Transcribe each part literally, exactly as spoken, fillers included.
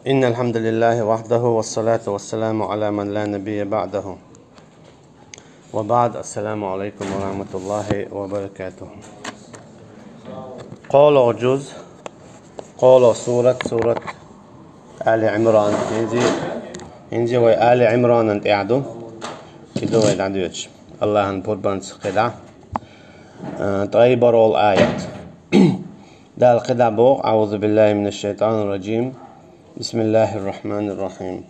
إن الحمد لله وحده والصلاة والسلام على من لا نبي بعده. وبعد، السلام عليكم ورحمة الله وبركاته. قال جزء، قال سورة، سورة آل عمران. ХӀинца, хӀинца вай Али Ӏимранан тӀехь ду. И ду вай дӀадоьдуш. Аллахьан пурбанца кхидӀа. Э, ткъе бархӀ аят. Дала кхидӀа боху: أعوذ بالله من الشيطان الرجيم. بسم الله الرحمن الرحيم.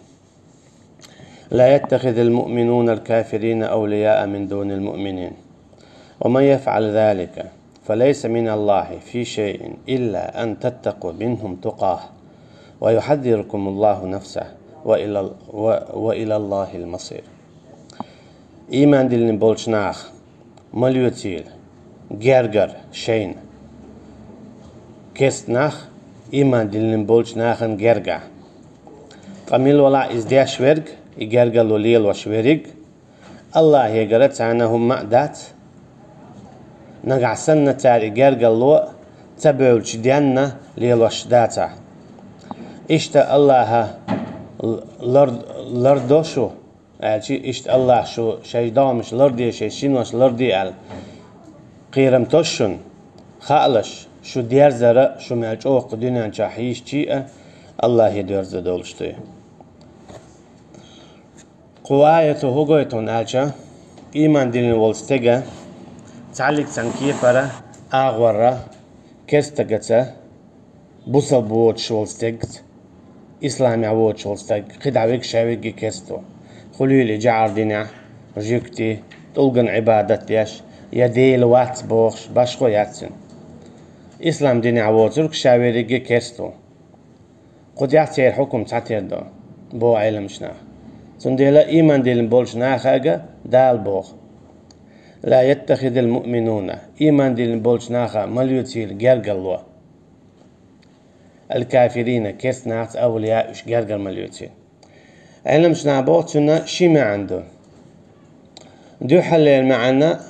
لا يتخذ المؤمنون الكافرين أولياء من دون المؤمنين، ومن يفعل ذلك فليس من الله في شيء إلا أن تتقوا منهم تقاه ويحذركم الله نفسه وإلى، و، وإلى الله المصير. Ийман диллина болчу наха ма лоьцийла гергара шайна керста нах, ийман диллина болчу нахана гергахь. Ткъа мила валахь иза деш верг, и гергарло лелош верг, Аллахьегара царна хӀумма а дац. Нагахь санна цара и гергарло ца бевлчу денна лелош дацахь. Иштта Аллахьа лар-, лардо шу, аьлча, иштта Аллахьа шу шайн догӀмаш ларде, шайн шинош ларде аьлла, кхерам тосу шуна, хаалаш, шу дерзара, шу мел чӀогӀа дуьнен чохь хьийшачий а, Аллахье доьрза долуш дуй. Кху аято хӀун гойту хьуна аьлча, ийман диллина волу стеган цхьаллиг цхьана кепара, агӀорра, керстагаца, бусалба воцуш волу стегца, исламехь воцуш волу стаг, кхидӀа вегаш ша вегги керсто, хуьлийла и жӀар динехь, жуьгти, тӀулган Ӏибадат деш, я Дела вац бохуш, башхо яц цуьнан. Ислам динехь воцург ша верригге керсто. Кху тӀехь церан хьукум цхьатера до, боху Ӏеламчу наха. Цундела ийман диллина болчу нахага Дала боху: لا يتخذ المؤمنون, ийман диллина болчу наха ма лоьцийла гергарло. الكافرين, керста нахаца, أولياء, уьш гергара ма лоьцийла. Ӏеламчу наха боху, цуьнан ши маьӀна ду. Дуьххьарлера маьӀна: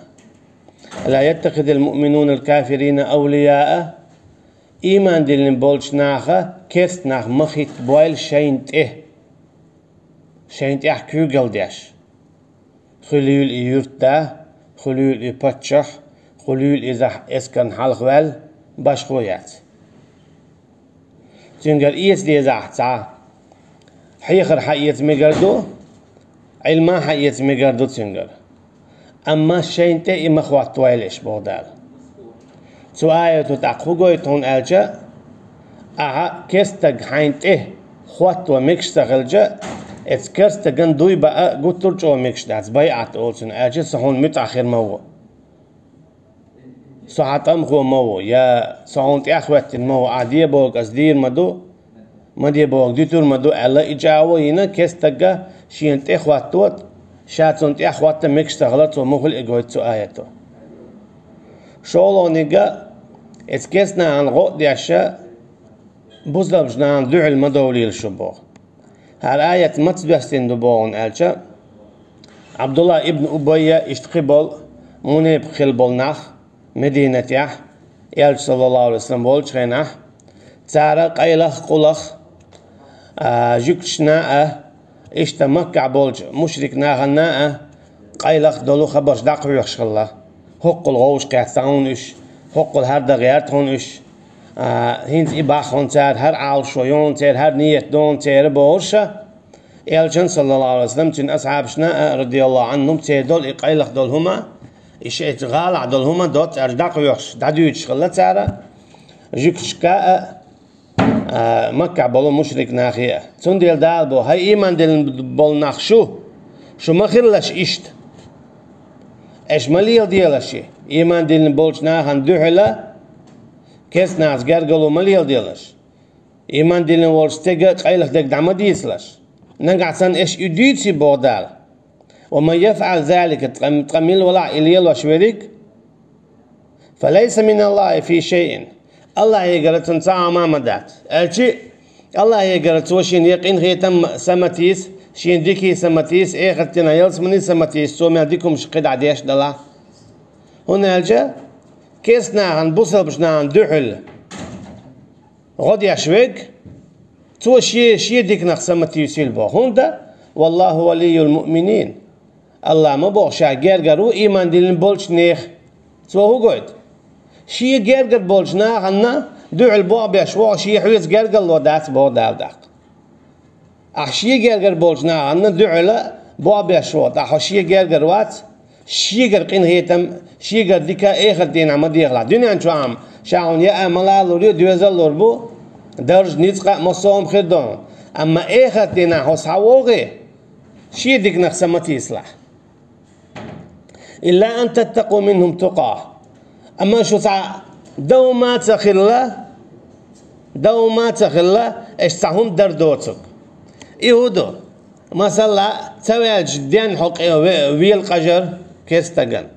لا يتخذ المؤمنون الكافرين أولياء, ийман диллина болчу наха керста нах ма хӀиттабойла шайна тӀе, шайна тӀехь куьйгалла деш. Хуьлийла и юьртда, хуьлийла и паччахь, хуьлийла иза эскарна хьалхаваьлла, башхо яц. Цуьнгара эца дезахь цхьа хьехар хьаэца мегар ду, Ӏилма хьаэца мегар ду цуьнгара. Амма шайна тӀе и ма хӀоттавойла аш, боху Дала. Цу аято тӀаккха хӀун гойту хьуна аьлча, ахьа керстаг хьайна тӀе хӀотто мегаш ца хилча, эцу керстаган дуй баа гуттар а чӀогӀа мегаш дац, байӀат олу цунна, аьлча со хьуна муьтӀахь хир ма ву. Со хьан тӀамхо ма ву, я со хьуна тӀехӀоьттина ма ву, ахь де бохург ас дийр ма ду, ма де бохург дуьтур ма ду аьлла, и чӀагӀо йина, керстага шена тӀе хӀотто, ша цунна тӀехӀотта мегаш ца хилар, цо мухула и гойту цу аято. ШолгӀаниг а, эцу керста нахана гӀо а деш, бусалбачу нахана дуьхьал ма довлийла шу боху. ХӀара аят маца доьссина ду боху хьуна аьлча, Ӏабдулла ибн Убайя, иштта кхин болу мунепакъ хилла болу нах Мединатехь, Элча, саллаллаху алейхи ва саллям, волчу хенахь, цара къайлах а, къулах а, а, жуьгташна а, иштта Маккахь болчу мушрик нахана а къайлах долу хабарш дӀакхоьхьуш хилла. ХӀоккхул гӀовш кхетта хьуна уьш, хӀоккхул хӀара дан гӀерта хьуна уьш, а, хӀинца и бахьа хьуна цара, хӀара Ӏалашо ю хьуна церан, хӀара ниет ду хьуна церан бохуш а, Элчан, саллаллаху алейхи ва саллям, цуьнан асхьабашна а, радияллаху анхум, церан долу и къайлаха долу хӀума, и шайца гӀалахь долу хӀума доццуш дӀакхоьхьуш, дӀадуьйцуш хилла цара, жуьгташка а, а, Маккахь болу мушрик нахе а. Цундела Дала боху: «ХӀай, ийман диллина болу нах шу, шу ма хилалаш иштта. Аша ма леладелаш и, ийман диллина болчу нахана дуьхьала, керста нахаца гергарло ма леладелаш». Ийман диллина волчу стеган къайлаха дерг дӀа ма дийцалаш. Нагахь санна аша и дуьйций, боху Дала. «Ва ман яфъал залика», ткъа, ткъа мила валахь и лелош верриг, «фа лайса миналлахи фи шайин». Аллахьегара цунна цхьа а хӀума ма дац. Аьлчи, Аллахьегара цо шена ян къинхетам са ма тийса, шена дика са ма тийса, эхартан ялсамани са ма тийса, цо мел дика хӀумаш кхидӀа деш далахь. ХӀунда аьлча, керста нахана, бусалбачу нахана дуьхьал гӀо деш верг, Цо шен, шен диканах са ма тийсийла боху. ХӀунда? «Валлаху валийюл муъминин». АллахӀ ма боху, ша гергара ву ийман диллина болчу нехан. Цо хӀун гойту? Шен гергара болчу нахана дуьхьал болх беш ву хьо, шен хьоьца гергарло дац боху Дала тӀаккха. Ахьа шен гергара болчу нахана дуьхьал болх беш ву хьо, ткъа хьо шен гергара вац, шегара къинхетам, шегара дика эхарт дийнахь ма дехалахь. Дуьнен чохь-м ша хьуна яа ма лалур ю, доьзал лур бу, дарж, ницкъ а, массо а хӀума хир ду хьуна. Амма эхарт дийнахь хьо схьавогӀий, шен диканах са ма тийсалахь. «Илла ан таттакъу минхум тукъа». Амма шу цхьа дов ма ца хилла, дов ма ца хилла, аша цхьа хӀума дар доцург. И хӀун ду? Масала, ца ваьлча ден хьо кхе-, ве-, вела къажар керста стагана,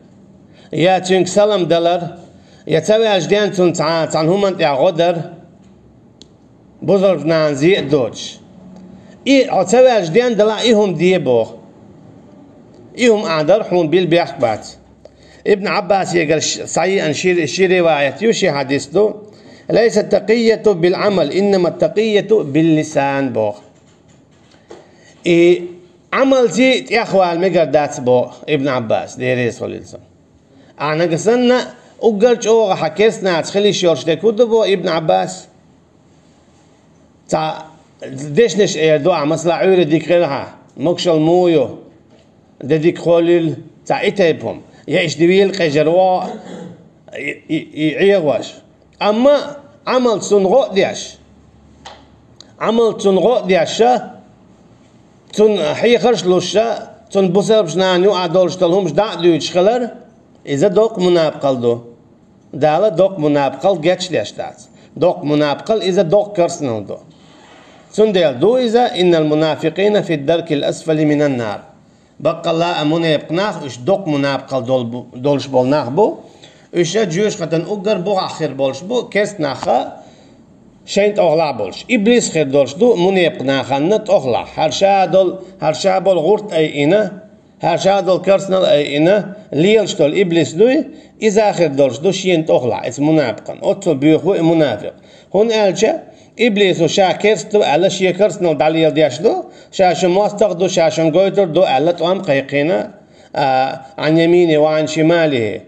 я цуьнга салам далар, я ца ваьлча ден цунна цхьа, цхьана хӀуманна тӀехь гӀо дар, бусалба нахана зе а доцуш. И хьо ца ваьлча ден далахь, и хӀума де боху. И хӀума ахь дар, хьуна билла бехк бац. Ибн Ӏаббасегара ш-, схьаеана ши, ши риваят ю, ши хьадис ду: «Лайса такъияту бил Ӏамал, иннама такъияту бил лисан», – боху. И Ӏамалций тӀехвала мегар дац, боху Ибн Ӏаббас, Дела реза хуьлийла цунна. Ахьа нагахь санна уггар чӀогӀа хьан керста нахаца хила йиш йолуш дерг хӀун ду, боху Ибн Ӏаббас? Цхьа дешнаш эр ду ахьа, масала, Ӏуьйре дика хила хьан, могушалла муха ю, де дика холлийла, цхьа и тайпа хӀума. Я иштта вела къежар ву, и, и, и ӀегӀош. Амма Ӏамалца цунна гӀо а деш, Ӏамалца цунна гӀо а деш, цунна хьехарш а луш, цунна бусалбачу нахана юкъахь долуш долу хӀумаш дӀа а дуьйцуш хилар, иза доккха мунапакъалла ду. Дала доккха мунапакъалла гечдеш дац. Доккха мунапакъалла иза доккха керстаналла ду. Цундела ду иза: «Иннал мунафикъина фид даркил асфали минан нар». Баккъалла а мунепакъ нах, уьш доккха мунапакъалла дол-, долуш болу нах бу. Уьш а жоьжахатан уггар бухахь хир болуш бу, керста нахха шайна тӀехула болуш. Иблис хир долуш ду мунепакъ нахана тӀехула. ХӀара ша долу, хӀара ша болу гӀурт айина, хӀара ша долу керстаналла айина, лелаш долу иблис дуй, иза хир долуш ду шена тӀехула, иза мунапакъан. Оццул боьха ву и мунафикъ. ХӀунда аьлча иблисо ша керста ду аьлла, шен керстаналла дӀалеладеш ду, ша шун мостагӀа ду, ша шун гойтур ду аьлла, тӀом кхайкхийна, а, «Ӏан ямини ва Ӏан шималихи»,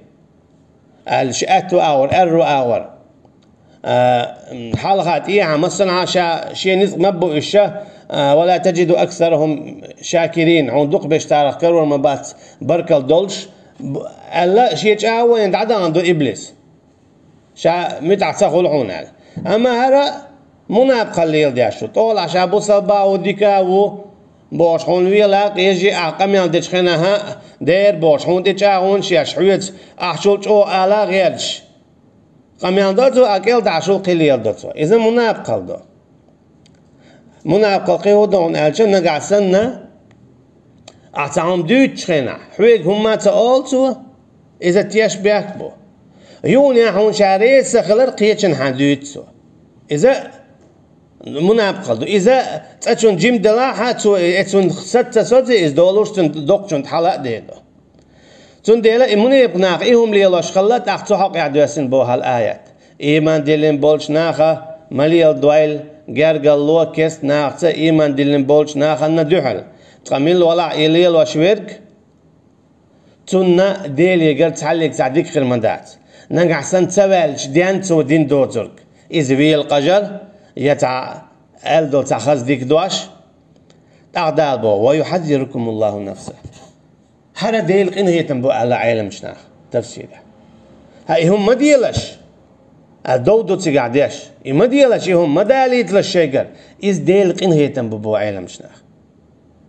аьлла, ши аьтту агӀор, аьрру агӀор. А, хьалха тӀехьа массанхьа ша шен ницкъ ма бу уьш, а, «ва ла таджиду аксарахум шакирин», хьуна дукхахберш царах карор ма бац баркалла долуш, б-, аьлла, шен чӀагӀо вайна дӀадахана ду иблис. Ша муьтӀахь ца хуьлу хьуна аьлла. Амма хӀара мунапакъалла леладеш ду. ТӀехула ша бусалба а ву, дика а ву бохуш, хьуна вела а, къежий ахь къамел дечу хенахь а, дера бохуш, хьуна тӀе чӀагӀонаш еш, хьоьца ахьчул чӀогӀа ала а гӀерташ, къамел до цо, а кӀел дахьашул кхин леладо цо. Иза мунапакъалла ду. Мунапакъалла кхин хӀун ду хьуна аьлча, нагахь санна, ахь цхьа хӀума дуьйцучу хенахь, хьоьга хӀумма а ца олу цо, иза тешнабехк бу. Юханехь хьуна ша реза ца хилар кхечанхьа дуьйцу цо. Иза мунапакъалла ду. Иза цкъачунна жима делахь а, цо, э, цунна саца ца соций, иза долуш цунна доккхачунна тӀе хьала а дер ду. Цундела и мунепакъ нах и хӀума лелош хилла, тӀаккха цу хьокъехь доьссина боху хӀара аят: «Ийман диллина болчу наха ма леладойла гергарло керста нахаца ийман диллина болчу нахана дуьхьал». Ткъа мила валахь и лелош верг, цунна Делегара цхьаллиг цхьа дика хир ма дац. Нагахь санна ца ваьлча ден цо дина доцург, иза вела къажар, я цхьа аьлла долу цхьа хаза дика дош, тӀаккха Дала боху: «Ва юхьаззирукумуллаху нафса». ХӀара Делан къинхетам бу аьлла Ӏеламчу наха тафсирехь. ХӀа, и хӀума ма делаш, аьлла дов ду цигахь деш. И ма делаш, и хӀума ма далийталаш шайгара. Иза Делан къинхетам бу боху Ӏеламчу наха.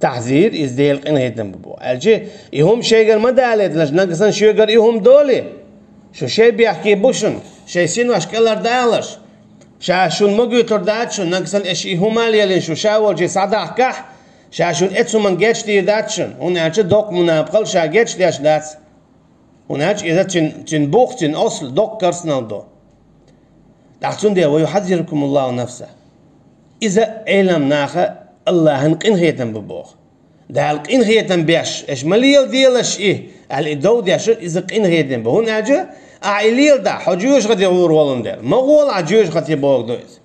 Тахьзир, иза Делан къинхетам бу боху. Аьлча, и хӀума шайгара ма далийталаш, нагахь санна шуьгара и хӀума долий, шу шайн бехке бу шуна, шайн синош кӀелхьардалаш. Ша шуна ма гуьйтур дац шуна, нагахь санна аша и хӀума а лелийна, шу ша волчу схьадахкахь, ша шуна эцу хӀуманна гечдийр дац шуна, хӀунда аьлча доккха мунапакъалла ша гечдеш дац. ХӀунда аьлча иза цуьнан, цуьнан бух, цуьнан ослу доккха керстаналла ду. ТӀаккха цундела: «Ва юхьаззирукумуллаху нафса». Иза Ӏелам наха Аллахьан къинхетам бу боху. Дала къинхетам беш, аша ма леладелаш и, аьлла и дов деш, иза къинхетам бу. ХӀунда аьлча ахьа и леладахь, хьо жоьжахате гӀур волун дела. Ма гӀолахь, жоьжахате бохург ду иза.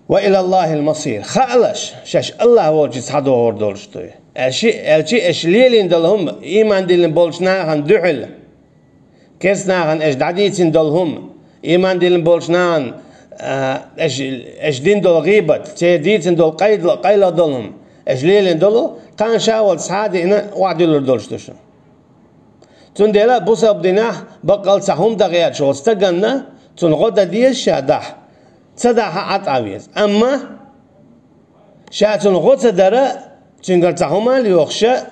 وإلى الله المصير. Хаалаш, шаьш Аллахь волчу схьадогӀур долуш дуй. Аьлчи, аьлчи аша лелийна долу хӀума, ийман диллина болчу нахана дуьхьал, керста нахана аша дӀадийцина долу хӀума, ийман диллина болчу нахана, а, аша, аша дина долу гӀийбат, церан дийцина долу къайла-, къайлагӀа долу хӀума, аша лелийна долу, кхана ша волчу схьа а диъна, охьадуьллур долуш ду шуна. Цундела бусалба динехь баккъал цхьа хӀума дан гӀерташ волу стаганна, цунна гӀо дан деза ша дахь, ца дахь а Ӏа веза. Амма ша цунна гӀо ца дара, цуьнгара цхьа хӀума а лоьхуша,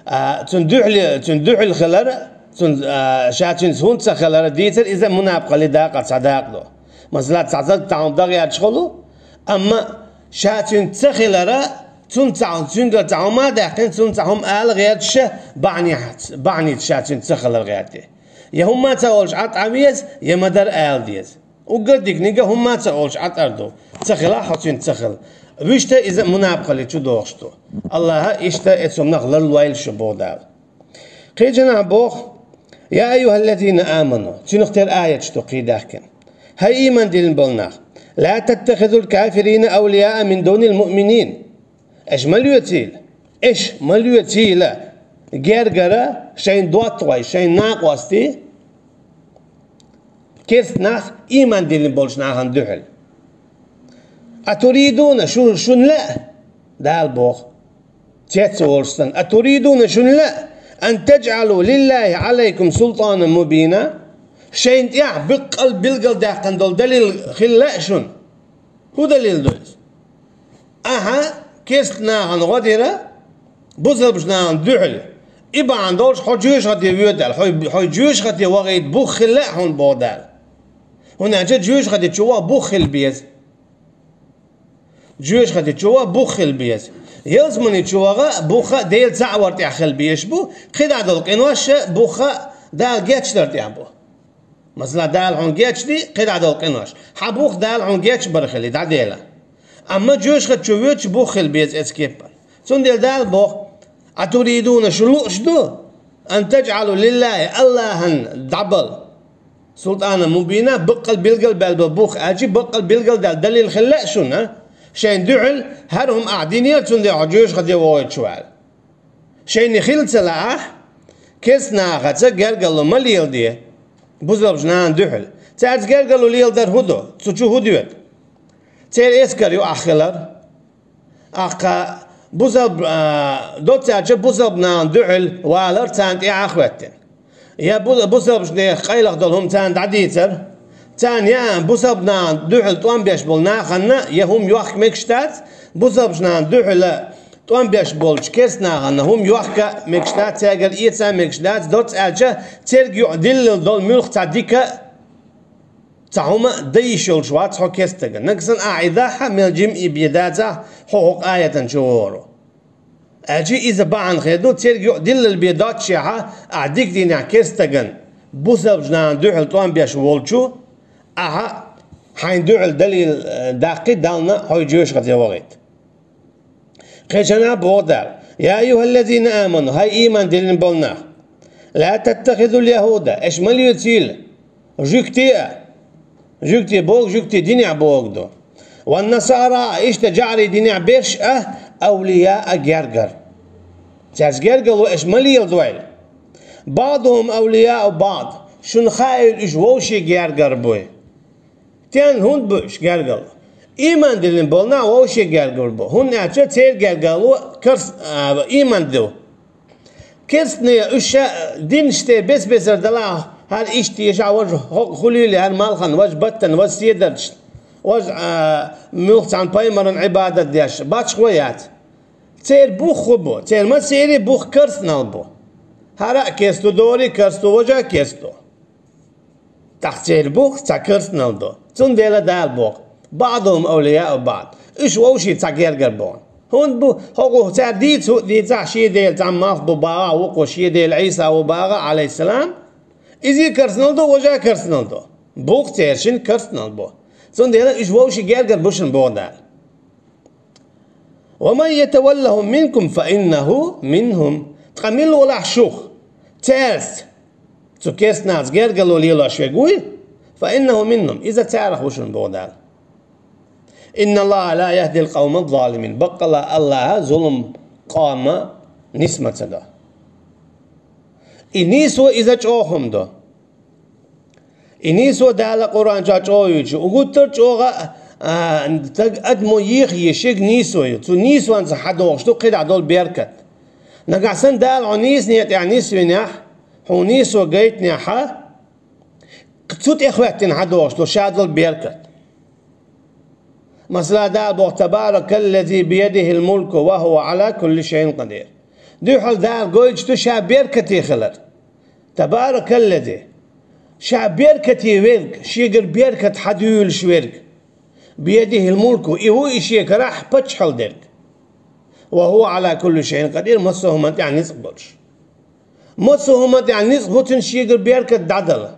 а, цунна дуьхьал, цунна дуьхьал хилара, цунна, а, ша цуьнца хӀунда ца хилара дийцар, иза мунапкъаллин дакъа цхьа дакъа ду. Масала, цхьа стаг цхьа хӀума дан гӀерташ хуьлу, амма ша цуьнца ца хилара, цунна цхьа, цуьнгара цхьа хӀума а даьккхина, цунна цхьа хӀума ала гӀерташа, бахьаница, бахьаница ша цуьнца ца хилар гӀерта. Я хӀумма а ца олуш Ӏа веза, я ма-дарра ала деза. Уггар диканиг хӀумма а ца олуш Ӏа ду. Ца хилахь хьо цуьнца ца хила. Вуьшта иза мунапкъаллин чу догӀуш ду. Аллахьа иштта эцу хӀуманах ларлойла шу боху Дала. Кхечанхьа боху: «Я айюхаллазина аману», цуьнах тера аяташ ду кхийдаьхкина. «ХӀай ийман диллина болу нах! Ла таттахизул кафирина авлияа мин дунил муъминин». Аша ма лоьцийла. Аша ма лоьцийла. Гергара шайн доттагӀой, шайн накъостий, керста нах ийман диллина болчу нахана дуьхьал. «Атуридуна», шу, шуна лаьа, Дала боху. Цец а волуш санна. «Атуридуна», шуна лаьа, «ан таджъалу лиллахи алайкум султанан мубина». Шайна тӀехь баккъал билгалдаьккхина долу далил хила лаьа шуна. ХӀун далил ду иза? Ахьа керста нахана гӀо дира, бусалбачу нахана дуьхьал. И бахьана долуш хьо жоьжахате воьду аьлла, хьо, хьо жоьжахате вахийта бух хила лаьа хьуна боху Дала. ХӀунда аьлча жоьжахати чу ваха бух хила беза. Жоьжахати чу ваха бух хила беза. Ялсамани чу ваха бух а Дела цхьаъ вар тӀехь хила безаш бу, кхидӀа долу къинош а бух а Дала гечдар тӀехь бу. Масала, Дала хьуна гечди, кхидӀа долу къинош. Хьан бух Дала хьуна гечбар хили, дӀадела. Амма жоьжахати чу воьдуш бух хила беза эцу кеппара. Цундела Дала боху: «Атуридуна», шу лууш ду, «ан таджъалу лиллахи», Аллахьан дӀабала, «султанан мубина», баккъал билгалбаьлла бух аьлчи, баккъал билгалдаьлла далил хила лаьа шуна, шайн дуьхьал хӀара хӀума ахь динера, цундела хьо жоьжахате вогӀуьйтуш ваьлла. Шайна хила ца лаахь, керста нахаца гергарло ма леладе, бусалбачу нахана дуьхьал. Цаьрца гергарло леладар хӀун ду? Цу чу хӀун доьду? Церан эскар ю ахь хилар. Ахьа бусалб-, а, доцца аьлча бусалба нахана дуьхьал валар царна тӀе а хӀоьттина. Я бу-, бусалбачу нехан къайлаха долу хӀума царна дӀадийцар. Царна яа бусалба нахана дуьхьал тӀом беш болу нахана я хӀума йохка мегаш дац, бусалбачу нахана дуьхьала тӀом беш болчу керста нахана хӀума йохка мегаш дац, цаьргара эца мегаш дац, доцца аьлча церга юкъа диллал долу муьлхха цхьа дика, цхьа хӀума дан йиш йолуш вац хьо керста стага. Нагахь санна ахь и дахь а, мел жима и бен дацахь, хьо хӀокху аятан чу вогӀур ву. Аьлчи иза бахьана хир ду, церга юкъа диллал бен доццушехь, ахь дика динехь керста стагана, бусалбачу нахана дуьхьал тӀом беш волчу, ахьа хьайна дуьхьал далил, э, даккхий, дална хьо жоьжахате вахийта. Кхечанхьа боху Дала: «Я айюхаллазина аману», хӀай ийман диллина болу нах! «Ла таттахизул яхӀуда», аша ма лоьцийла жуьгти а, жуьгти боху, жуьгти динехь бохург ду. «Ван насара», иштта жаӀарийн динехь берш а, «авлияа», гергара. Цаьрца гергарло аша ма леладойла. «БаӀдухум авлияу баӀд», шуна хаийла уьш вовшийн гергара буй. Стенна, хӀунда бу уьш гергарло? Ийман диллина болу нах вовшийн гергара бу. ХӀунда аьлча церан гергарло керс-, а, ийман ду. Керстаний уьш ша динаш тӀе бес-бесара далахь, хӀара иштта ешахь, важа хӀокху хуьлийла, хӀара малхана, важа баттана, важа седарчашна, важа, а, муьлхха цхьана пайхамаран Ӏибадат деш, бачхо яц. Церан бух хӀун бу? Церан массеран бух керстанал бу. ХӀара а керста ву, дори а керста ву, важа а керста ву. ТӀаккха церан бух цхьа керстанал ду. Цундела Дала боху: «БаӀдухум авлияу баӀд». Уьш вовшийн цхьа гергара бу. ХӀунда бу, хӀокхо цара дийца хӀуъа дийцахь, шен дела цхьамма малх бу бахахь, вукхо шен дела Ӏийса ву бахахь, Ӏалайхиссалам, иза а керстанал ду, важа а керстанал ду. Бух церан шина керстанал бу. Цундела уьш вовшийн гергара бу шуна боху Дала. «Ва ман ятаваллахум минкум фа иннаху минхум». Ткъа мила волахь шух цаьрца, цу керстанашца гергарло лелош верг вуй, «фа иннаху минхум», иза царах ву шуна боху Дала. إن الله لا يهدي القوم الظالمين. Баккъала Аллахӏа зулам къам нийса ма ца до. И нийсо иза чӀоагӀа хӀама до. И нийсо Дала Къуръан чу чӀоагӀа юьйцу. Угуттар чӀоагӀа, а, таг адамо йихийя шийга нийсо ю. Цу нийсонца хьадоагӀаш ду кхидӀа дола беркат. Нагахь санна Дала хьо нийсонна тӀехь нисвинехь, хьо нийсо гайтинехь, цу тӀехӀоьттина хьадоагӀаш ду ша дола беркат. Масала, Дала боху: «تبارك الذي بيده الملك وهو على كل شيء قدير». Дуьхьал Дала гойтуш ду ша беркате хилар. «تبارك الذي». Ша беркате верг, шегара беркат хьадуьйлуш верг. «بيده الملك», и ву и шен карахь паччахьалла дерг. «وهو على كل شيء قدير», массо а хӀуманна тӀехь ницкъ болуш. Массо а хӀуманна тӀехь ницкъ бу цуьнан шегара беркат дӀадала.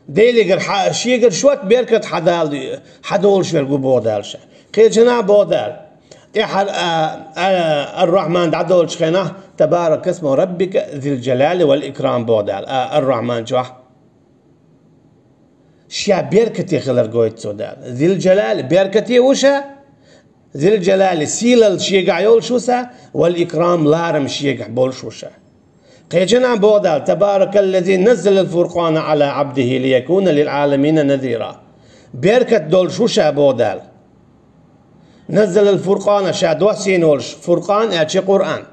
Делигара хьа-, шегара шот беркат хьадала, хьадолуш верг ву боху Дала ша. Кхечанхьа боху Дала. ТӀехьара, а, а, Ар-Рахьман дӀадолучу хенахь: «تبارك اسم ربك ذي الجلال والإكرام», боху Дала. А, Ар-Рахьман чохь. Ша беркате хилар гойту цо Дала. Зил-Джалали беркате ву ша, Зил-Джалали сийлалла шегахь йолуш ву ша, вал-икрам ларам шегахь болуш ву ша. Кхечанхьа боху Дала: «تبارك الذي نزل الفرقان على عبده ليكون للعالمين نذيرا». Беркат долуш ву ша боху Дала. «نزل الفرقان», ша доссийна волуш, Фуркъан аьлча Къуръан.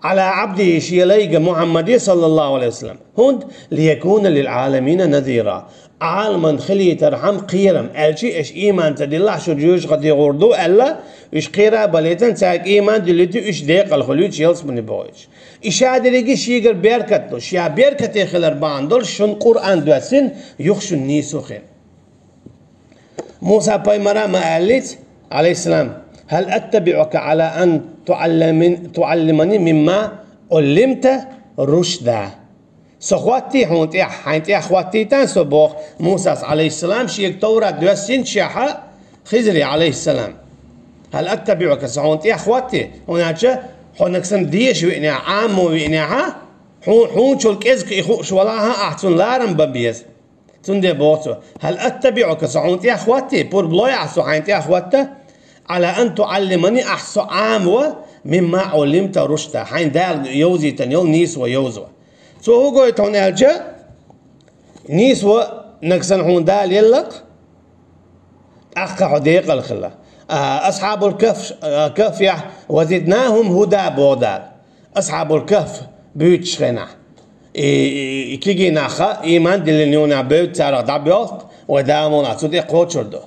«على عبده», шен лайга Мухьаммаде, саллаллаху алейхи ва саллям. ХӀунда? «ليكون للعالمين نذيرا». Ӏаламан хилийтархьама кхерам, аьлча, аша ийман ца диллахь, шу жоьжахате гӀур ду аьлла, уьш кхера а балийтина, цаьрга ийман диллийта, уьш декъала хуьлуьйтуш, ялсамане бохуьйтуш. И ша дерриге шегара беркат ду, ша беркате хилар бахьана долуш шуна Къуръан доьссина, юха шуна нийсо хир. Муса пайхамара ма аьллица, алейхиссалам: «هل أتبعك على أن تعلمن-، تعلمني مما علمت رشدا». Со хӀоттий хьуна тӀехь, хьайн тӀехь хӀоттийтан со боху Мусас, алейхиссалам, шега Таврат доьссинчехьа Хизри, алейхиссалам. «هل أتبعك», со хьуна тӀехь хӀоттий, хӀунда аьлча хьо нагахь санна деша виънехь, Ӏамо виънехьа, хьу-, хьуначул кӀезиг и хууш валахьа, ахь цунна ларам бан беза. Цундела боху цо: «هل أتبعك», со хьуна тӀехь хӀоттий, пурба лой ахь со хьайн тӀехь хӀотта, «على أن تعلمني», ахь со Ӏамо, «مما علمت رشدا», хьайн Дала йовзийтина йолу нийсо йовзо. Цо хӀун гойту хьуна аьлча, нийсо нагахь санна хьуна Дала елла-кх, тӀаккха хьо декъала хила. А, Асхьабул Кахф, а, Кахфехь: «وزدناهم هدى», боху Дала. Асхьабул Кахф буьйцучу хенахь, и, и, и кегий нах ийман диллина юха бевдда царах дӀабоьлху, вай Дала мукъ лахь цу тӀе кхочур ду.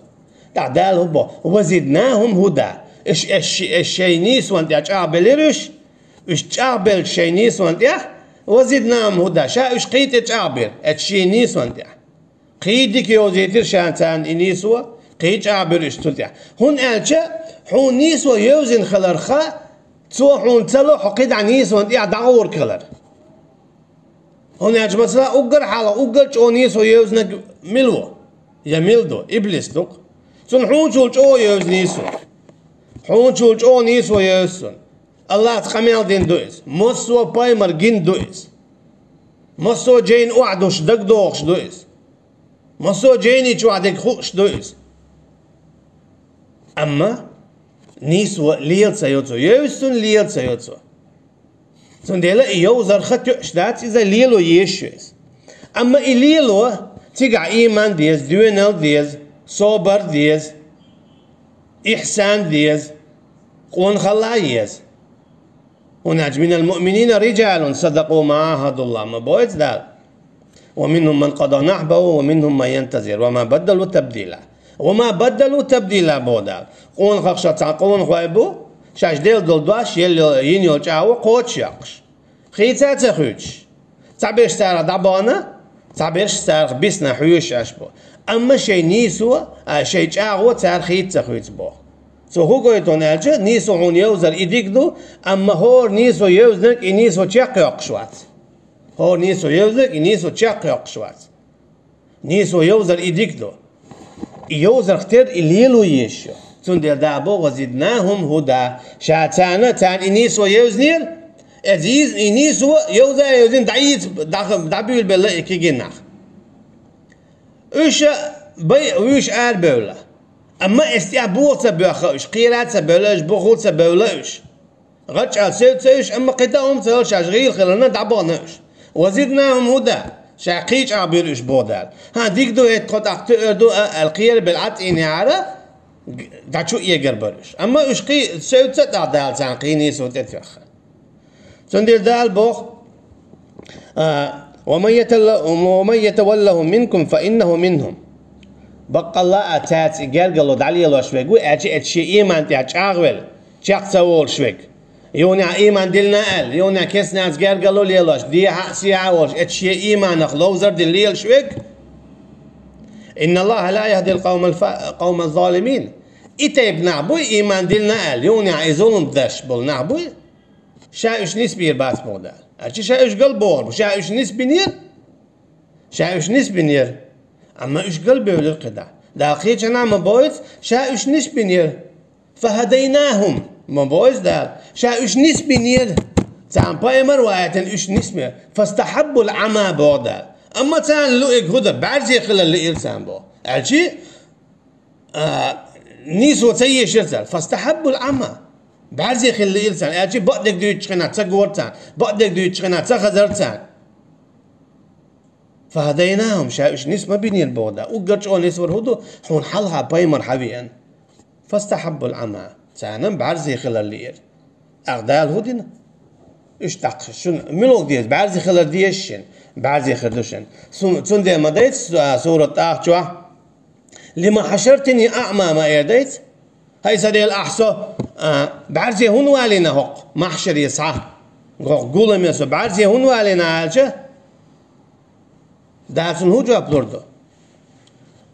ТӀаккха Дала хӀун боху: «وزدناهم هدى». Уьш, уьш, уьш шайн нийсонна тӀехь чӀагӀбелира уьш, уьш чӀагӀбелча шайн нийсонна тӀехь, «وزدناهم هدى», ша уьш кхин тӀе чӀагӀбира, оцу шен нийсонна тӀехь. Кхин дика йовзийтира ша царна и нийсо, кхин чӀагӀбира уьш цу тӀехь. ХӀунда аьлча хьуна нийсо йовзина хиларх, цо хьуна ца ло хьо кхидӀа нийсонна тӀехь дӀагӀур хилар. ХӀунда аьлча, масала, уггар хьалха, уггар чӀогӀа нийсо йовзинарг мила ву? Я мила ду? Иблис ду-кх. Цунна хьуначул чӀогӀа йовза нийсо. Хьуначул чӀогӀа нийсо йовза цунна. Аллахьца къамел дина ду иза. Массо а пайхамар гина ду иза. Массо а жайна охьадуш дагадогӀуш ду иза. Массо а жайни чохь дерг хууш ду иза. Амма нийсо лела ца йо цо, йовза цунна лела ца йо цо. Цундела и йовзарх тоьуш дац иза, лело езаш ю иза. Амма и лело, цигахь ийман деза, доьналла деза, собар деза, ихсан деза, къонахалла еза. ХӀунда аьлча: «من المؤمنين رجال صدقوا ما عاهدوا الله», ма боху иза Дала. «ومنهم من قضى نحبه ومنهم من ينتظر وما بدلوا تبديلا». «وما بدلوا تبديلا», боху Дала. Къонахех шайн цхьа къонахой бу, шаьш делла долу дош, елла йо-, йина йолу чӀагӀо кхочушъяккхаш. Хийца а ца хуьйцуш. Цхьаберш царах дӀабахана, цхьаберш царах бисна хьоьжуш Ӏаш бу. Амма шайн нийсо, а, шайн чӀагӀо цара хийца ца хуьйцу боху. Цо хӀун гойту аьлча, нийсо хьуна йовзар и дика ду, амма хӀора нийсо йовзинарг и нийсо чекхйоккхуш вац. ХӀора нийсо йовзинарг и нийсо чекхйоккхуш вац. Нийсо йовзар и дика ду. И йовзарх тера и лело езаш ю. Цундела Дала боху: «وزدناهم هدى». Ша царна, царна и нийсо йовзинера, иза и, и нийсо йовза а йовзина дӀаийца, дӀа-, дӀабуьйлабелла и кегий нах. Уьш а бай, уьш арабевлла. Амма эс тӀехь бух ца боьхха уьш, кхера ца бевлла уьш, буху ца бевлла уьш. ГӀаччӀал севца уьш, амма кхин тӀа хӀума ца хилла шаьш гӀийла хиларна дӀабахана уьш. وزدناهم هدى. Ша кхин чӀагӀбира уьш боху Дала. ХӀан, дика ду хӀетта, тхо тӀаккха туьар ду а аьлла, кхерабелла ӀатӀийнехьара, дӀа чу эгар бара уьш. Амма уьш кхин севца а тӀаккха Дала царна кхин нийсо тӀетоьхна. Цундела Дала боху, а, ومن يتل-، ومن يتولهم منكم فإنه منهم. Баккъалла а цаьрца и гергарло дӀалелош верг ву, аьлча а, эцу шен ийман тӀехь чӀагӀвелла, чекх ца волуш верг. Юханехь ийман диллина аьлла, юханехь керстанаца гергарло лелош, дехьа а, сехьа а волуш, эцу шен ийманах ловзар а дина лелаш верг. إن الله لا يهدي القوم الف-، القوم الظالمين. И тайпа нах буй, ийман диллина аьлла, юханехь и зулам деш болу нах буй. Ша уьш нисбийр бац боху Дала. Аьлча ша уьш галбохур бу. Ша уьш нисбинера. Ша уьш нисбинера. Амма уьш галбевлира кхидӀа. Дала кхечанхьа ма бохуьйту, ша уьш нисбинера. فهديناهم, ма боху Дала. Ша уьш нисбинера. Царна пайхамар ваийтина уьш нисбинера. فاستحبوا العمى, боху Дала. Амма царна луъург хӀун дара, бӀаьрзе хилар лиира царна боху. Аьлча а, нийсо ца ешира цара. فاستحبوا العمى. БӀаьрзе хилла лиира царна. Аьлча бакъдерг дуьйцучу хенахь ца гора царна. Бакъдерг дуьйцучу хенахь ца хазара царна. فهديناهم, ша уьш нисма бинера боху Дала. Уггар чӀогӀа нисвар хӀун ду, хьуна хьалха пайхамар хьан веана. فاستحبوا العمى. Царна бӀаьрзе хилар лиира. Ах Дала хӀун дина? Уьш тӀаккха шуна муьлха деза, бӀаьрзе хилар деза шуна, бӀаьрзе хир ду шуна. Цун-, цундела ма дайца, а, сурат тӀаккха чохь. لم حشرتني أعمى, ма эр дайца. ХӀай сан Дела, ахь со, а, бӀаьрзе хӀунда валийна хӀокху махьшаре схьа? ХӀокху гуламе со бӀаьрзе хӀунда валийна аьлча, Дала цунна хӀун жоп лур ду?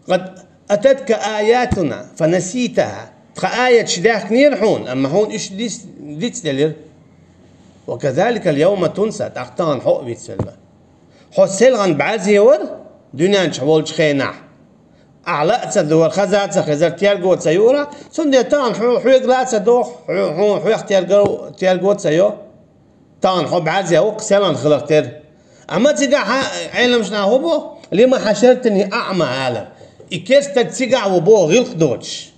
قد أتتك آياتنا فنسيتها. Тхан аяташ даьхкинера хьуна, амма хьуна уьш дис-, дицделира. وكذلك اليوم تنسى, тӀаккха тахана хьо а вицвелла. Хьо селхана бӀаьрзе вара дуьнен чохь волчу хенахь. Ахь ла а ца дора, хаза а ца хезара, терго ца юра, цундела тахана хьо-, хьоьга ла а ца доху, хьо-, хьо-, хьоьх терго, терго ца йо. Тахана хьо бӀаьрзе ву-кх селхана хиларх тера. Амма цигахь Ӏеламнаха хӀун боху? لم حشرتني أعمى, алар. И керстаг цигахь ву боху гӀиллакх доцуш.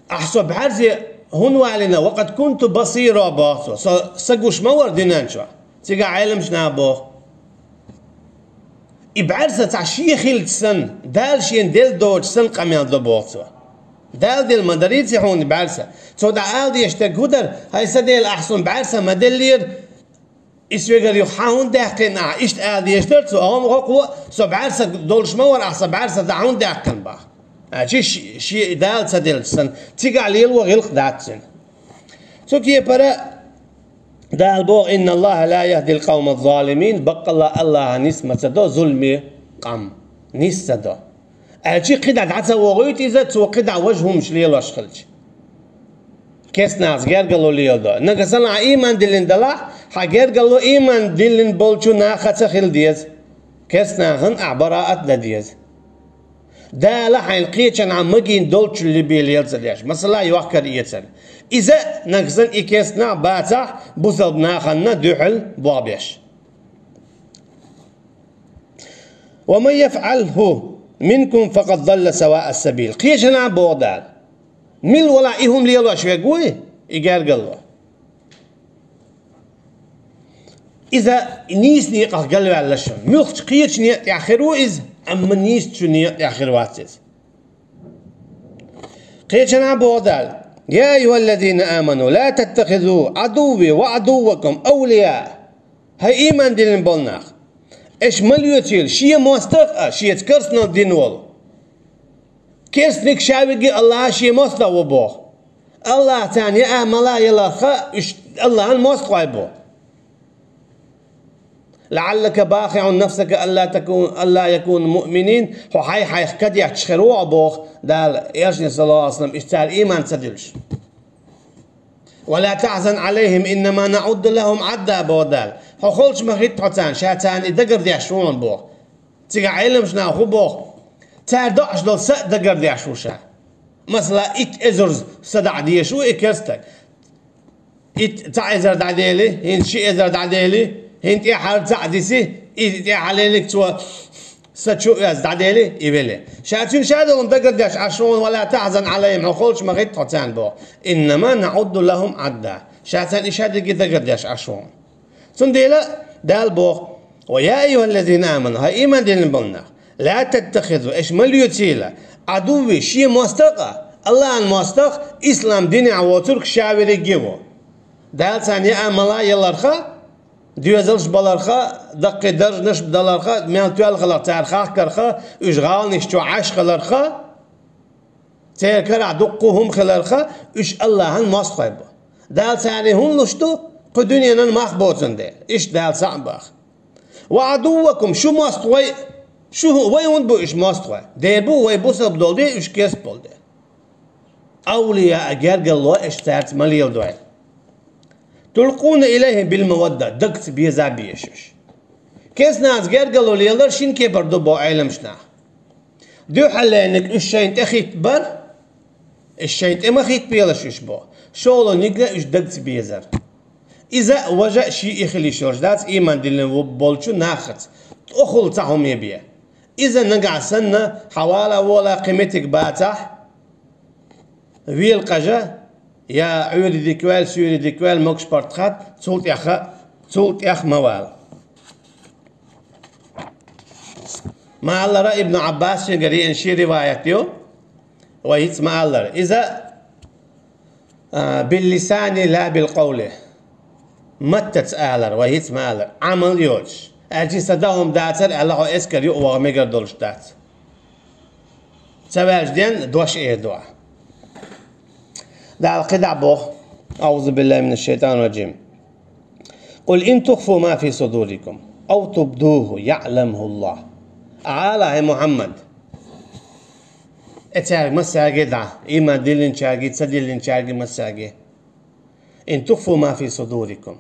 Ахь со бӀаьрзе хӀунда валийна, وقد كنت بصيرا, боху цо. Со, сан гуш ма вара дуьнен чохь. Цигахь Ӏеламнаха боху. И бӀаьрса цхьа шен хилча санна, Дала шена делла доцуш санна къамел до, боху цо. Дала делла ма дарий ци хьуна бӀаьрса. Цо дӀа ала дезаш дерг хӀун дара, хӀай сан Дела, ахь суна бӀаьрса ма деллера, и соьгара юха хьан хӀунда даьккхина ахь? Иштта ала дезаш дара цо, амма хӀокхо, со бӀаьрса долуш ма вара, ахь сан бӀаьрса дӀа хьуна даьккхина боху. Аьлча ши-, шен Дала ца делча санна, цигахь лело гӀиллакх дац цуьнан. Цу кепара Дала боху: إن الله لا يهدي القوم الظالمين, баккъалла АллахӀа нис ма ца до зуламе къам. Нис ца до. Аьлча кхидӀа дӀа ца вохуьйту иза, цо кхидӀа важа хӀумаш лелош хилча. Керстанаца гергарло леладо. Нагахь санна ахь ийман диллина далахь, хьан гергарло ийман диллина болчу наха ца хила деза. Керстанахана ахь бараат дан деза. Дала хьайна кхечанхьа магийна долчул бен лела ца деш, масала, йохкар эцар. Иза нагахь санна и керстанах бацахь, бусалба нахана дуьхьал бохбеш. ومن يفعله منكم فقد ضل سواء السبيل. Кхечанхьа, боху Дала. Мила валахь и хӀума лелош верг вуй, и гергарло. Иза нийса некъах галваьлла шуна. Муьлххачу кхечу некъа тӀехь хир ву иза, амма нийсачу некъа тӀехь хир вац иза. Кхечанхьа боху Дала: يا أيها الذين آمنوا لا تتخذوا عدوي وعدوكم أولياء. ХӀай ийман диллина болу нах, аша ма лоьцийла шен мостагӀа а, шеца керстанал дина волу. Керстаниг ша виги АллахӀа шен мостагӀа ву боху. АллахӀ царна яа мала яларх а, уьш АллахӀан мостагӀой бу. لعلك باخع نفسك ألا تكون، ألا يكونوا مؤمنين. Хьо хьай-хьайх кадетташ хир ву хьо боху Дала, Элчане, саллаллаху Ӏалайхи ва саллам, уьш цара ийман ца диллаш. ولا تحزن عليهم إنا نعد لهم عدا, боху Дала. Хьо холчу ма хӀитта хьо царна, ша царна и дагардеш ву хьуна боху. Цигахь Ӏеламнаха хӀун боху? Цара доӀуш долу са а дагардеш ву ша. Масала, итт эзар са дӀа дезаш ву и керстаг. Итт, цхьа эзар дӀадели, хӀинца ши эзар дӀадели, хӀинца тӀаьхьара цхьаъ диси, и тӀаьхьа лелиг цо Са чу оьзда дӀадели, и вели. Ша цуьнан ша долун дагардеш Ӏаш ву хьуна, ولا تحزن عليهم, хьо холчу ма хӀитта хьо царна боху. إنما نعد لهم عدا. Ша царна и ша дерриге дагардеш Ӏаш ву хьуна. Цундела Дала боху: ويا أيها الذين آمنوا, хӀай ийман диллина болу нах, لا تتخذوا, аша ма лоьцийла, عدوي, шен мостагӀа, АллахӀан мостагӀа, ислам динехь воцург ша верриге а ву. Дала царна яа мала яларха, доьзалш баларха, даккхий даржанаш даларха, мел тоьлла хиларх цара хахкарха, уьш гӀаланаш чохь Ӏаш хиларха, церан карахь дуккха хӀума хиларха, уьш АллахӀан мостагӀий бу. Дала царна хӀунда луш ду? Кху дуьненан мах боцун дела. Иштта Дала цхьаъ баха. وعدوكم, шу мостагӀий, шу хӀу-, вай хӀунда бу уьш мостагӀий? Дера бу, вай бусалба долу дела, уьш керст болу дела. أولياء, гергарло аша цаьрца ма леладой. تلقون إليهم بالمودة, дагца беза безаш уьш. Керстанаца гергарло леладар шина кепара ду боху Ӏеламчу наха. Дуьххьарлерниг уьш шайна тӀе хӀиттабар, уьш шайна тӀе ма хӀиттабелаш уьш боху. ШолгӀаниг уьш дагца безар. Иза а, важа а шен и хила йиш йолуш дац ийман диллина ву-, болчу нахаца. ТӀехула цхьа хӀума бен. Иза нагахь санна, хьан вала а вола кхин меттиг бацахь, вела къажа, я Ӏуьйре дика ваьлла, суьйре дика ваьлла, могуш-паргӀат хатта, цул тӀаьхьа, цул тӀаьхьа ма вала. Ма-аллара, Ибн Ӏаббасагара еана шен риваят ю, вай хӀинца ма-аллара. Иза, а, باللسان لا بالقول. Маттаца алар, вай хӀинца ма-аллара, Ӏамал йоцуш. Аьлча сан дан хӀума дацара аьлла, хьо эскар юкъа ваха мегар долуш дац. Ца ваьлча ден дош эр ду ахь. Дала кхидӀа боху: أعوذ بالله من الشيطان الرجيم. قل إن تخفوا ما في صدوركم أو تبدوه يعلمه الله. Ала, хӀай Мухьаммад, э, цаьрга массаьрга дӀа, ийман диллинчаьрга, ца диллинчаьрга массаьрга. إن تخفوا ما في صدوركم.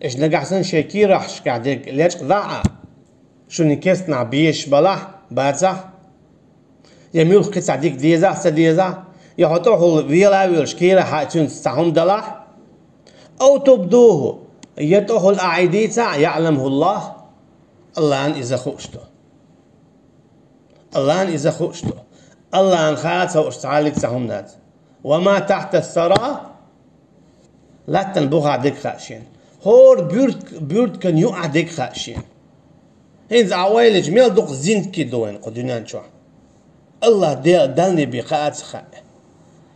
Аша нагахь санна шайн кийрахьашкахь дерг лечкъадахь а, шуна керстанахь безаш балахь, бацахь, я муьлхха кхин цхьа дика дезахь, ца дезахь, я хьо тӀехула вела а велаш, кийрахь а цуьнца цхьа хӀума далахь, أو تبدوه, я тӀехула ахь и дийцахь, يعلمه الله, АллахӀна иза хууш ду. АллахӀна иза хууш ду. АллахӀна хаа ца хууш цхьаллиг цхьа хӀума дац. وما تحت الثرى, латтана бухахь дерг хаьа шена. ХӀора буьрт-, буьртиган юкъахь дерг хаьа шена. ХӀинца ахь ойла йича, мел дукха зиндагӀий ду вайн кху дуьнен чохь. АллахӀ Де-, далнебе хаа а ца хаьа.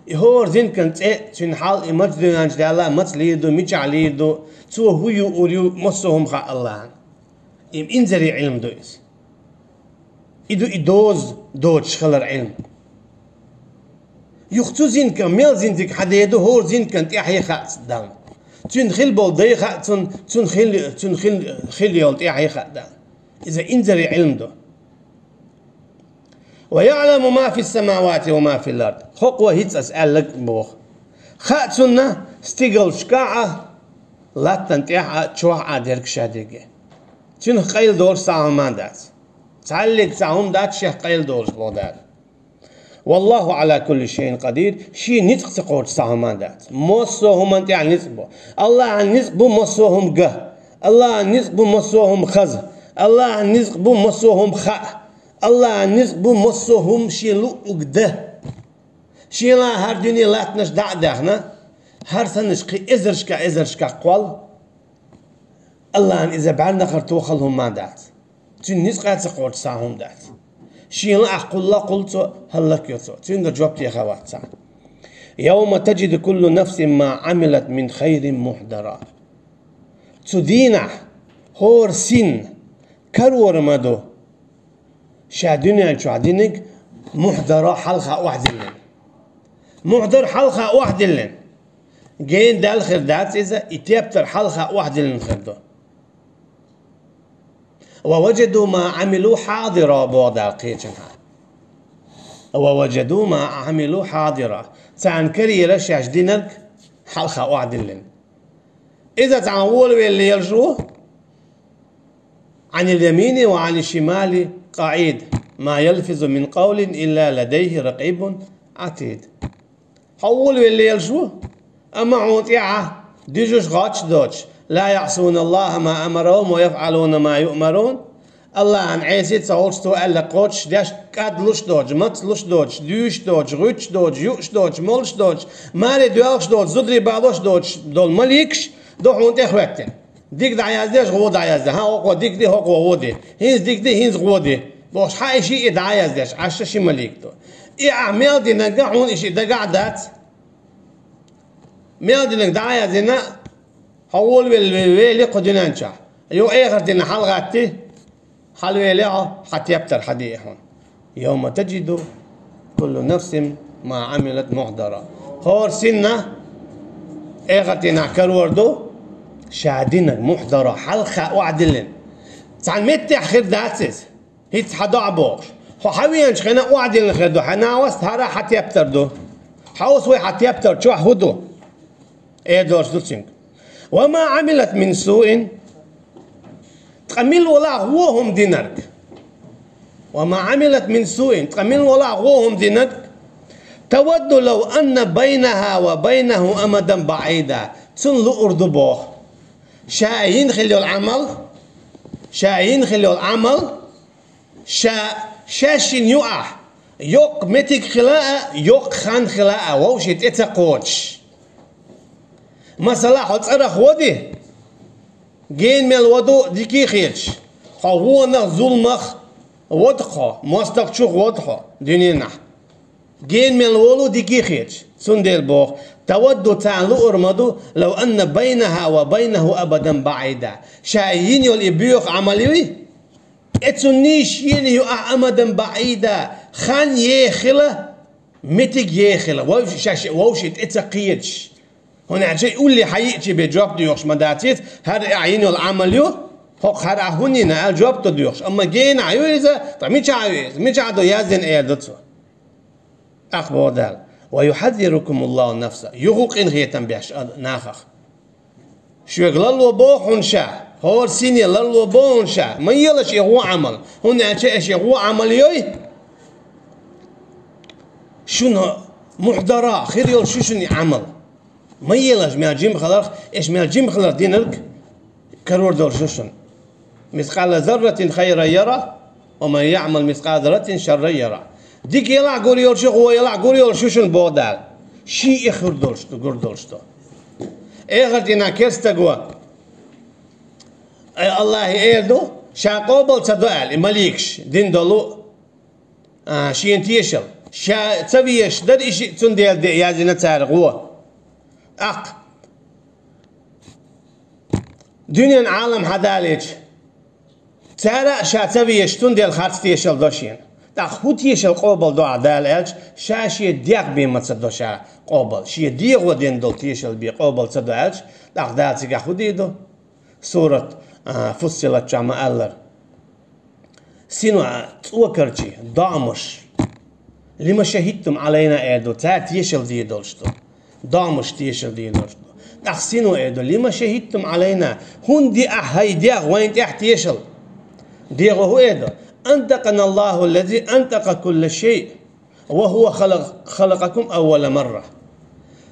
И хӀора зиндагӀан цӀе, цуьнан хьал, и маца дуьнен чу даьлла, маца лийр ду, мичахь лийр ду, цо хӀун юур ю, массо а хӀума хаьа АллахӀна. И инзаре Ӏилма ду иза. И ду и доза доцуш хилар Ӏилма. Юха цу зиндаган, мел зиндиг хьан ден ду, хӀора зиндаган тӀаьхье хаьа Далла. Цуьнан хила болу дай хаьа цунна, цуьнан хила, цуьнан хила, хила йолу тӀаьхье хаьа Далла. Иза инзаре Ӏилма ду. ويعلم ما في السماوات وما في الأرض. ХӀокхо хӀинца аса аьлларг а боху. Хаьа цунна стигалшкахь а, латтана тӀехь а, чохь а дерг ша дерге. Цуьнах къайла долуш цхьа хӀума дац. Цхьаллиг цхьа хӀума дац шех къайла долуш боху Дала. والله على كل شيء قدير, шен ницкъ ца кхочуш цхьа хӀума дац. Массо а хӀуманна тӀехь ницкъ бу. АллахӀан ницкъ бу массо а хӀума ган. АллахӀан ницкъ бу массо а хӀума хаза. АллахӀан ницкъ бу массо а хӀума хаьа. АллахӀан ницкъ бу массо а хӀума шен луъург дан. Шена хӀара дуьне латтанаш дӀа а даьхна, хӀара саннаш кхин эзаршкахь, эзаршкахь кхолла. АллахӀан иза бӀаьрнахара тохал хӀума дац. Цуьнан ницкъ а ца кхочуш цхьа хӀума дац. Шена лаахь кхулла а кхуллу цо, хӀаллакйо цо. Цуьнгара жоп теха вац цхьа. يوم تجد كل نفس ما عملت من خير محضرا. Цу дийнахь хӀора син карор ма ду ша дуьнен чохь диниг мухьдара хьалха охьадиллина. Мухьдар хьалха охьадиллина. Гена даьлла хир дац иза, и тептар хьалха охьадиллина хир ду. ووجدوا ما عملوا حاضرا, боху Дала кхечанхьа. ووجدوا ما عملوا حاضرا. Царна карийра шаьш динарг хьалха охьадиллина. Иза цхьана волавелла лелаш ву. عن اليمين وعن الشمال قعيد. ما يلفظ من قول إلا لديه رقيب عتيد. Хьо волавелла лелаш ву, амма хьуна тӀехьа дуьжуш гӀоч доцуш: لا يعصون الله ما أمرهم ويفعلون ما يؤمرون. Аллахьан Ӏеси ца волчу цо аьлла кхочуш деш, кӀадлуш доцуш, мацлуш доцуш, дуьйш доцуш, гӀуьттуш доцуш, юуш доцуш, молуш доцуш, маре доьлхуш доцуш, зударий балош доцуш долу маликаш ду хьуна тӀе хӀоьттина. Дика дӀаяздеш, гӀо дӀаяздеш. ХӀан, хӀокхо дика ди, хӀокхо гӀо ди. ХӀинца дика ди, хӀинца гӀо ди. Бохуш, хьан и шиъ и дӀаяздеш, Ӏаш ша ши малик ду. И ахь мел динарг а хьуна и шиъ дагахь дац. Мел динарг дӀа а яздина, хьо волавелла вели кху дуьнен чохь. Юха эхарт дина хьалагӀатти, хьалавели хьо, хьан тептар хьан де хьуна. «Йовма таджиду куллу нафсин ма Ӏамилат мухьдара». ХӀора синна эхарт дийнахь карор ду, ша динарг мухьдара хьалха охьадиллина. Цхьана меттехь хир дац иза. ХӀинца хьан доӀа бохуш. Хьо хьан веанчу хенахь охьадиллина хир ду, хьан наха хӀара хьан тептар ду. Хьовса вай хьан тептар чохь хӀун ду? Эр долуш ду цуьнга. «Ва ма Ӏамилат мин суин». Ткъа мила волахь гӀо хӀума динарг. «Ва ма Ӏамилат мин суин». Ткъа мила волахь гӀо хӀума динарг. «Тавадду лав анна байнаха ва байнаху амадан баӀида». Цунна луур ду боху. Ша йина хила йолу Ӏамал, ша йина хила йолу Ӏамал, ша шаьшшинна юкъахь, йоккха меттиг хила а, йоккха хан хила а, вовшийн тӀе ца кхочуш. Масала, хьо цӀарах вади, гена мел ваду дикий хеташ, хьо вонах, зуламах ваду хьо, мостагӀчух ваду хьо дуьненахь. Гена мел волу дикий хеташ. Цундела боху, тавадду царна луур ма ду, лав анна байнаха ва байнаху абадан баӀида. Ша йина йолу и боьха Ӏамал юй? Эцунний шена ю ахь амадан баӀида, хан ехила, меттиг ехила, вовш-, шаьш вовшийн тӀе ца кхеташ. ХӀунда аьлча и улле хьан йиъчи бен жоп доьхуш ма дац иза, хӀара ахь йина йолу Ӏамал ю, хӀокху хӀара ахь хӀунда йина аьлла жоп дан доьхуш. Амма генахь ю иза, ткъа мичахь ю иза, мичахь ду яздина эр ду цо. ТӀаккха боху Дала: «Ва юхьаззирукумуллаху нафса». Юха къинхетам беш а нахах. Шуьга ларло боху хьуна ша, хӀора сине ларло боху хьуна ша, ма елаш и гӀо Ӏамал, хӀунда аьлча аша и гӀо Ӏамал йой, шуна мухьдара хир йолуш ю шуна и Ӏамал. Ма елаш мел жима хиларх, аша мел жима хиларх динарг карор долуш ю шуна. «Мискъала зарратин хайран яра, ва ман яъмал мискъала зарратин шарран яра». Дика елахь гур йолуш ю, гӀо елахь гур йолуш ю шуна, боху Дала. Ши и хуьр долуш ду, гур долуш ду. Эхарт дийнахь керстаго, ай, Аллахье эр ду, ша къобал ца до аьлла, и маликаш дина долу, а, шена тешал. Ша ца везаш дара и шиъ, цундела де яздина цара гӀо. ТӀаккха дуьнен Ӏалам хьадалийча, цара а ша ца везаш, цундела харц тешал до шена. ТӀаккха хӀун тешал къобал до ахь Дала аьлча, ша шен дегӀ бен ма ца до ша къобал. Шен дегӀо дина долу тешал бен къобал ца до аьлча, тӀаккха Дала цигахь хӀун дийр ду? Сурат, а, Фуссилат чохь ма-аллара. Сино, а, цӀокарчий, домаш. «Лима шахидтум Ӏалайна», эр ду, цара тешал дийр долуш ду. Домаш тешал дийр долуш ду. ТӀаккха сино эр ду: «Лима шахидтум Ӏалайна?» ХӀунда ди ахь хӀай дегӀ вайна тӀехь тешал? ДегӀо хӀун эр ду? «Антакъана Аллаху лази антакъа кулла шай, ва хӀува халакъ-, халакъакум аввала марра».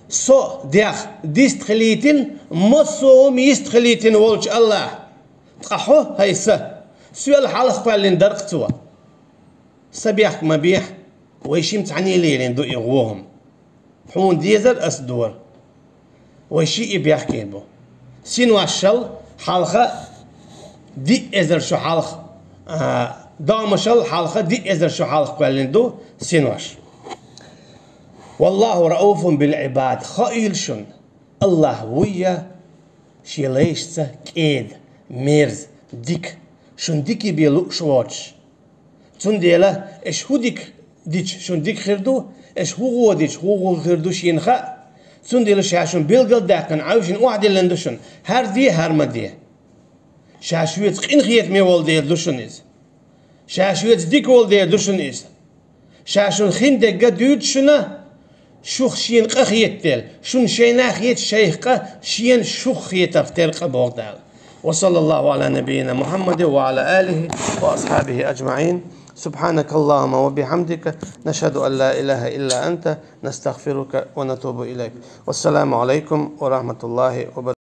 Со дегӀ дистхилийтина, массо а хӀума йистхилийтина волчу Аллахь. Ткъа хьо, хӀай са, соьла хьалха кхоьллина дара-кх цо. Са бехк ма бехьа, вай шимма цхьаьна лелийна ду и гӀо хӀума. Хьуна дезар ас дора. Вай шиъ и бехке бу. Синошал хьалха диъ эзар шо хьалха, а, домашал хьалха диъ эзар шо хьалха кхоьллина ду синош. «Валлаху рауфун бил Ӏибад». Хаийла шуна, Аллахь вуй я шен лайшца кӀеда, мерза, дика, шуна дика бен лууш воцуш. Цундела, аша хӀун дика дича, шуна дика хир ду, аша хӀун гӀо дича, хӀун гӀо хир ду шена хаьа. Цундела ша шуна билгал а даьккхина, Ӏовшина охьадиллина ду шуна, хӀара де, хӀара ма де. Ша шуьца къинхетаме волу дела ду шуна иза. Ша шуьца дика волу дела ду шуна иза. Ша шуна хин дерг а дуьйцу шуна, шух шена къа хетаделла, шуна шайна хеташ шайх къа, шена шух хетарх тера къа, боху Дала. Ва саллаллаху Ӏала набийина Мухьаммадин ва Ӏала алихи ва асхьабихи аджмаӀин. Субхьанакаллахумма ва бихьамдика, нашхьаду ан ла илаха илла анта, настагъфирука ва натубу илайк. Вассаламу Ӏалайкум ва рахьматуллахи ва баракатух.